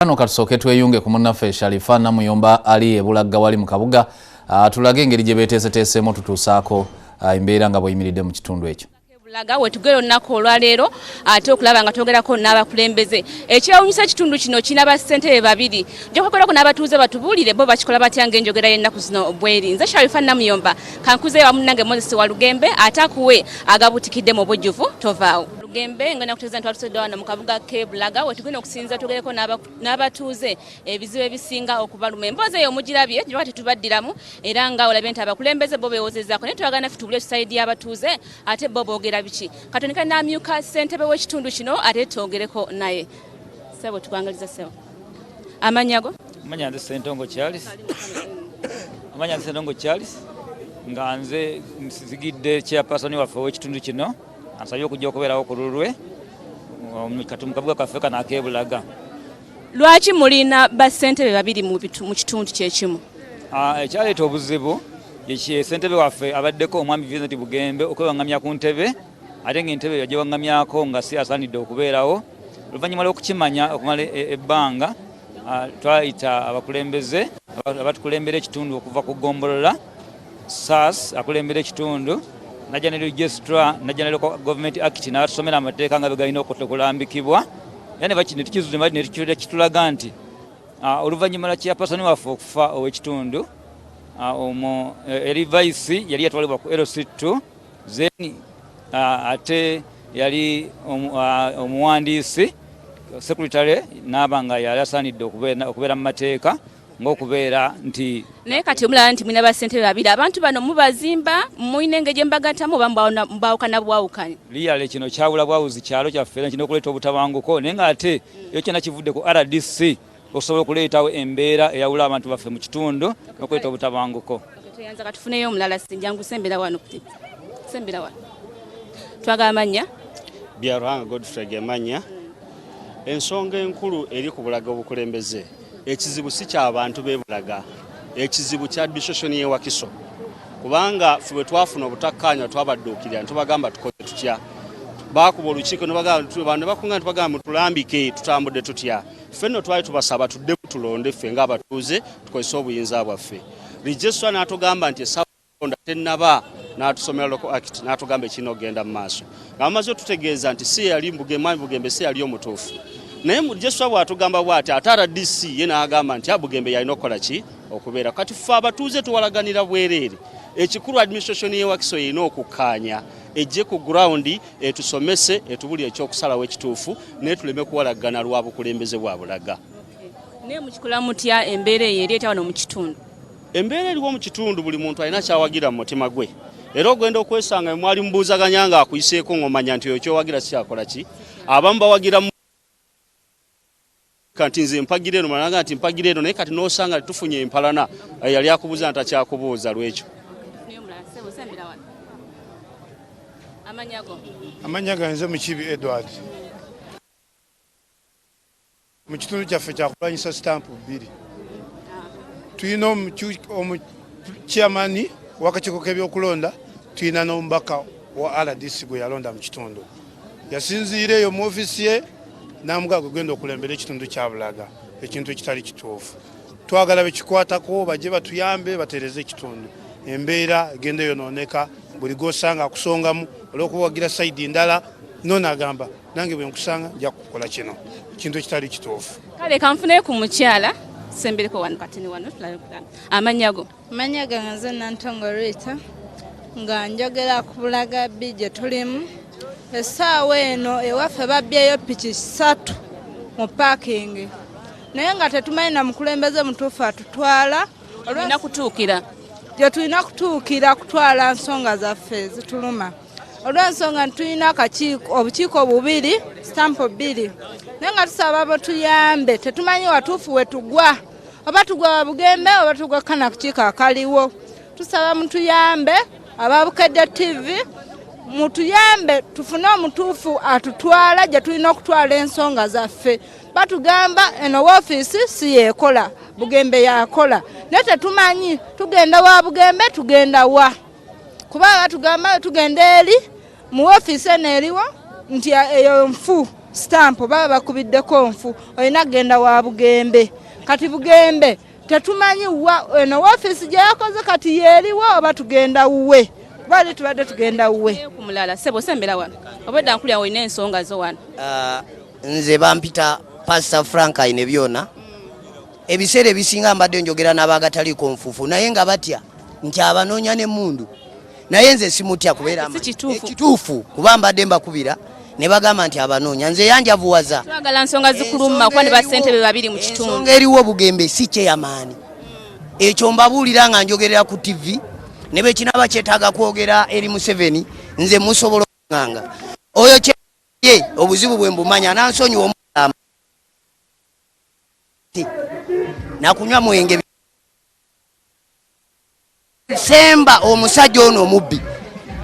Kano katusooke tweyunge ku munnaffe Sharifa Namuyomba ali e Bulagga wali mu kabuga atulage engeri gye beeteeseteeseemu tutuusaako embeera nga bweyimiridde mu kitundu ekyo. Bulaga wetugera olunaku olwaleero ate okulaba nga twogerako n'abakulembeze. Ekyewunyisa ekitundu kino kirina bassentebe babiri. Nja kwogerako n'abatuuze batubuulire bo bakikola batya ng'enjogera y'ennaku zino bweri. Nze Sharifa Namuyomba kankuzeeyo wamu nange Moses Walugembe ate akuwe agabutikidde mu bujjuvu tovaawo. Lugembe ngenda kutegeeza nti twatusedde wano mu kabuga k'e Bulaga wetugenda okusinza twogereko n'abatuuze ebizibu ebisinga okubaluma. Emboozi eyo mugirabye gye tetubaddiramu era nga olabye nti abakulembeze bo beewozezaako naye twagala naffe tubule sayidi y'abatuuze ate bo boogera biki. Katonika n'amyuka ssentebe w'ekitundu kino ate twogereko naye. Ssebo tukwangaliza ssebo. Amannya go? Amannya nze Ssentongo Charles. Amannya nze Ssentongo Charles nga nze nzigidde chairperson waffe ow'ekitundu kino ansabye okujja okubeerawo ku lulwe kati mu kabuga kaffe kano ak'e Bulaga. Lwaki mulina bassentebe babiri mu kitundu kyekimu? Ekyaleeta obuzibu ssentebe waffe abaddeko omwami Vincent Bugembe okwewaŋŋamya ku ntebe ate ng'entebe yagiwaŋŋamyako nga si asaanidde okubeerawo. Oluvannyuma lw'okukimanya okumala ebbanga twayita abakulembeze abatukulembera ekitundu okuva ku ggombolola SAS akulembera ekitundu najja ne registrar najja ne local government act n'atusomera amateeka nga bwe galina okulambikibwa era ne kitulaga nti oluvannyuma lwa chairperson waffe okufa ow'ekitundu omwo eri vice yali yatwalibwa ku LC2 then ate yali omuwandiisi secretary n'aba nga yali asaanidde okubeera mu mateeka ng'okubeera nti Naye kati omulaba nti mulina bassentebe babiri, abantu bano mubazimba mulina engeri gye mubagattamu oba mubawukana bwawukanye? Liyale kino kyawula bwawuzi kyalo kyaffe era kirina okuleeta obutabanguko naye ng'ate ekyo kyonna kivudde ku RDC okusobola okuleetawo embeera eyawula abantu baffe mu kitundu n'okuleeta obutabanguko. Toyanza katufuneyo omulala sinjangu sembera wano sembera wano. Twagala amannya? Byaruhanga Godfrey Gemanya. Ensonga enkulu eri ku Bulaga obukulembeze ekizibu si ky'abantu b'e Bulaga, ekizibu kya administration y'e Wakiso, kubanga ffe bwe twafuna obutakkaanya twabadduukirira ne tubagamba tukoze tutya. Baakuba olukiiko ne bagamba ne bakunga ne tubagamba mutulambike tutambudde tutya. Ffe nno twali tubasaba tuddemu tulonde ffe ng'abatuuze tukozese obuyinza bwaffe. Registrar n'atugamba nti essaawa tennaba, n'atusomera local act n'atugamba ekirina okugenda mu maaso nga bamaze otutegeeza nti si yali mwami Bugembe si yali omutuufu. Naye Jeswa bw'atugamba bw'ati ate RDC ye n'agamba nti Bugembe yalina okukola ki okubeera. Kati ffe abatuuze tuwalaganira bwereere. Ekikulu administration y'e Wakiso erina okukkaanya ejje ku ground etusomese etubulire ekyokusalawo ekituufu naye tuleme kuwalagana lwa bukulembeze bwa Bulaga. Naye mukikola mutya embeera eyo eri etya wano mu kitundu? Embeera eriwo mu kitundu buli muntu alina kyawagira mu mutima gwe era ogenda okwesanga mwali mubuuzaganya ng'akuyiseeko ng'omanya nti oyo kyowagira sikyakola ki. Abamu bawagira nti nze mpagira eno malanga nti mpagira eno naye kati n'osanga tufunye empalana yali akubuuza nti takyakubuuza lwekyo. Amannya ganze Mukibi Edward. Mu kitundu kyaffe kyakulwanyisa sitampu bbiri. Tulina omuchairman w'akakiiko k'ebyokulonda, tulina n'omubaka wa RDC gwe yalonda mu kitundu. Yasinziira eyo mu ofiisi ye n'amugaa gwe genda okulembera ekitundu kya Bulaga, ekintu ekitali kituufu. Twagala bekikwatako bajje batuyambe bateereze ekitundu. Embeera egenda eyonooneka, buli gw'osanga akusongamu olw'okuwagira sayidi ndala, nono agamba nange bwe nkusanga nja kukola kino, ekintu ekitali kituufu. Kale kanfuneyo ku mukyala sembereko wano katini wano tulabe amannya go. Amannya gange nze Nantongo Rita nga njogera ku Bulaga B gye tulimu. Essaawa eno ewaffe babbyeyo piki 3 mu paakingi naye nga tetumanyi na mukulembeze mutuufu atutwala. Tulina kutuukira gye tulina kutuukira kutwala nsonga zaffe zituluma olw'ensonga nti tulina akakiiko obukiiko bubiri sitampu bbiri naye nga tusaba batuyambe tetumanyi watuufu we tugwa oba tugwa wa Bugembe oba tugwa kana kukiiko akaliwo. Tusaba mutuyambe aba Bukedde TV mutuyambe tufune omutuufu atutwala gye tulina okutwala ensonga zaffe. Batugamba eno woofiisi si yeekola, Bugembe yakola naye tetumanyi tugenda wa Bugembe tugenda wa, kuba batugamba tugenda eri mu woofiisi eno eriwo nti eyo nfu. Sitampu baba bakubiddeko nfu, olina kugenda wa Bugembe. Kati Bugembe tetumanyi wa eno woofiisi gye yakoze kati yeeriwo oba tugenda wuwe, kuba ali tubadde tugenda wuwe. Ku mulala ssebo sembera wano, obwedda nkulya olina ensonga zo wano. Nze bampita Pastor Frank Ainebyona. Ebiseera ebisinga mbadde njogera n'abagataliiko nfuufu, naye nga batya nti abanoonya n'emmundu, naye nze simutya kubeera Si kituufu. Ekituufu kuba mbadde mbakubira ne bagamba nti abanoonya, nze yanjavuwaza. Twagala nsonga zikuluma kuba ne bassentebe babiri mu kitundu. Ensonga eriwo, Bugembe si kyeyamaani, ekyo mbabuulira nga njogerera ku TV, ne bwe kinaaba kyetaaga kwogera eri Museveni, nze musobola okunganga oyo kye obuzibu bwe mbumanya, nansonyiwa omulama nakunywa mwenge semba. Omusajja ono omubbi,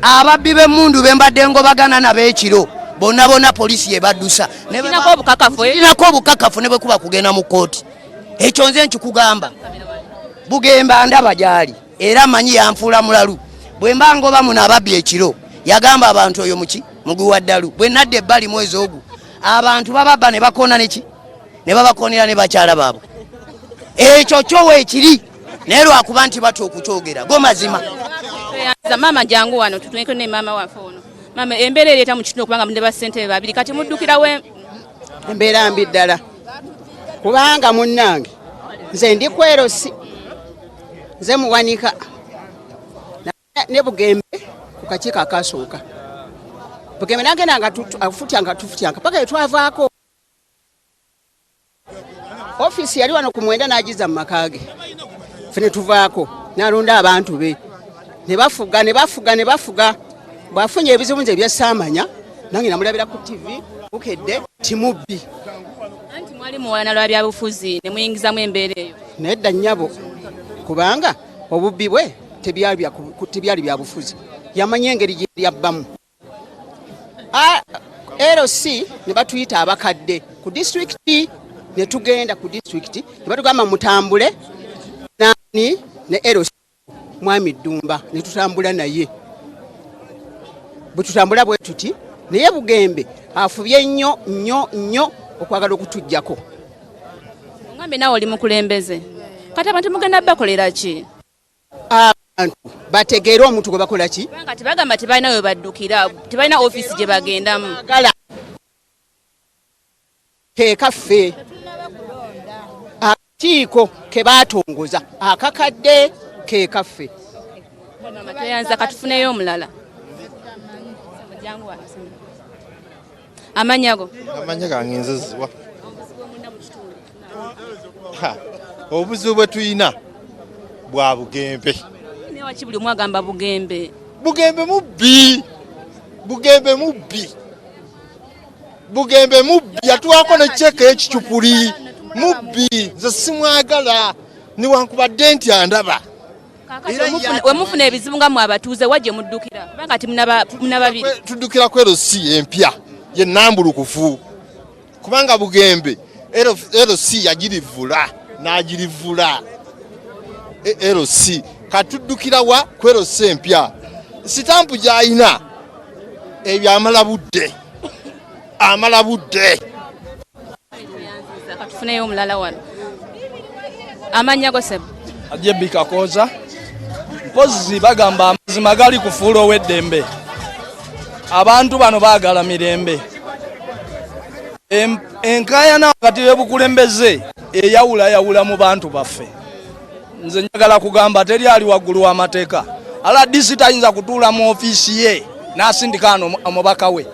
ababbi b'emmundu be mbadde ngobagana nabo ekiro bonna bonna poliisi yebaddusa. Olinako obukakafu, eh? Nako obukakafu, ne bwe kuba kugenda mu kkooti, ekyo nze nkikugamba. Bugembe ndaba gyali era manyi yanfuula mulalu. Bwe mba ngoba muno ababbi ekiro, yagamba abantu oyo muki mugwi wa ddalu. Bwe nadda ebbali mwezi ogwo, abantu bababba ne bakoona neki ne babakoonera ne bakyala baabwe. Ekyo kyo weekiri, naye lwakuba nti batya okukyogera go mazima. Tweyanza maama, jangu wano tutuneko ne maama waffe ono. Maama, embeera ereeta mu kitundu okubanga munde bassentebe babiri, kati muddukira we? Embeera mbi ddala, kubanga munnange nze ndi kwerosi, nze muwanika ne Bugembe ku kakiiko akasooka. Bugembe nagenda nga afutyanga tufutyanga paka etwavaako. Ofiisi yali wano ku 9 n'agiza mu maka ge, ffe ne tuvaako, n'alonda abantu be ne bafuga ne bafuga ne bafuga. Bw'afunye ebizibu nze ebyasaamanya, nange namulabira ku TV Bukedde timubbi. Anti mwali muwalana lwa byabufuzi ne muyingizamu embeera eyo. Nedda nnyabo, kubanga obubbi bwe tebyali bya bufuzi, yamanya engeri gye yabbamu. LC ne batuyita abakadde ku disitulikiti, ne tugenda ku disitulikiti ne batugamba mutambule nani ne LC mwami Ddumba, ne tutambula naye. Bwe tutambula bwe tuti, naye Bugembe afubye nnyo nnyo nnyo okwagala okutuggyako. Ongambe naawe oli mukulembeze, kati abantu mugenda bakolera ki? Abantu bategeere omuntu gwe bakola ki. Kubanga tebagamba tebalina we baddukira, tebalina ofiisi gye bagendamu. Agala keekaffe akakiiko ke baatongoza akakadde keekaffe. Maama, tweyanza, katufuneyo omulala. Jangu wano. Amannya go? Amanya gange nze Ziwa. Ha, obuzibu bwe tuyina bwa Bugembe. Naye waki buli omu agamba Bugembe? Bugembe mubbi, Bugembe mubbi, Bugembe mubbi, yatuwako ne ceke ekicupuli. Mubbi, nze simwagala newankubadde nti andaba. Kaakati wemufuna ebizibu nga mwe abatuuze, wa gye muddukira? Kubanga ti muna babiri. Tuddukira ku LC empya ye nambulukufu, kubanga Bugembe LC yagirivula n'agirivula LC. Katuddukira wa? Ku LC empya. Sitampu gy'ayina ebyo amala budde, amala budde. Katufuneyo omulala wano. Amannya go ssebo? Ajebbi Kakooza. Mpozi bagamba amazima gali kufuula ow'eddembe. Abantu bano baagala mirembe. Enkaayana wakati w'obukulembeze eyawulayawula mu bantu baffe. Nze njagala kugamba teri ali waggulu w'amateeka. RDC tayinza kutuula mu ofiisi ye n'asindika ano omubaka we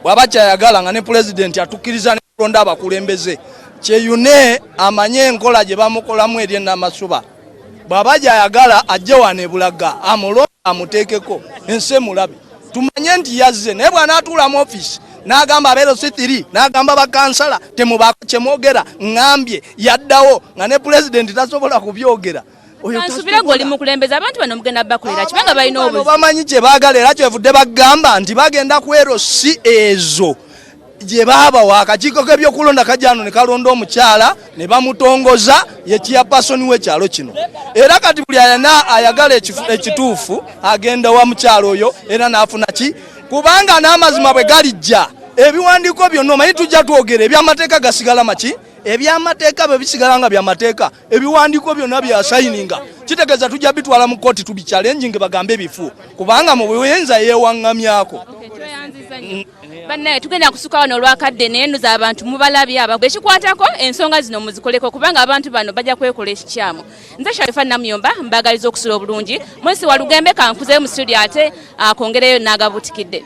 bw'aba kyayagala, nga ne pulezidenti atukkiriza nekulonda abakulembeze. Kyeyune amanye enkola gye bamukolamu eri enamasuba, bw'aba gyayagala ajje wano ebulaga amulonde amuteekeko ensi emulabe, tumanye nti yazze. Naye bw'anaatuula mu ofiisi n'agamba abeero C3, n'agamba bakansala temubaako kyemwogera, ŋŋambye yaddawo nga ne pulezidenti tasobola kubyogera. Oyo Kansubire gwe oli mukulembeze, abantu bano mugenda bakolera kibanga balina bano obuzibu. Bamanyi kye baagala, era kyevudde bagamba nti bagenda ku LC ezo gye baabawa. Akakiiko k'ebyokulonda kajja ne kalonda omukyala ne bamutongoza ye chairperson w'ekyalo kino, era kati buli ayana ayagala ekituufu agenda wa mukyala oyo era n'afuna ki, kubanga n'amazima bwe galijja. Ebiwandiiko byonna omanyi tujja twogera, ebyamateeka gasigala maki? Ebyamateeka bwe bisigala nga byamateeka, ebiwandiiko byonna byasayininga, kitegeeza tujja bitwala mu kooti tubichallenginge bagambe bifu, kubanga mu buyinza yeewaŋŋamyako. Bannaye, tugenda kusuka wano olwakadde, naye ndoza abantu mubalabye aba ekikwatako ensonga zino muzikoleko, kubanga abantu bano bajja kwekola ekikyamu. Nze Sharifa Namuyomba, mbagaliza okusula obulungi. Mwesi Walugembe, kankuzeyo mu studio ate akongereyo n'agabutikidde.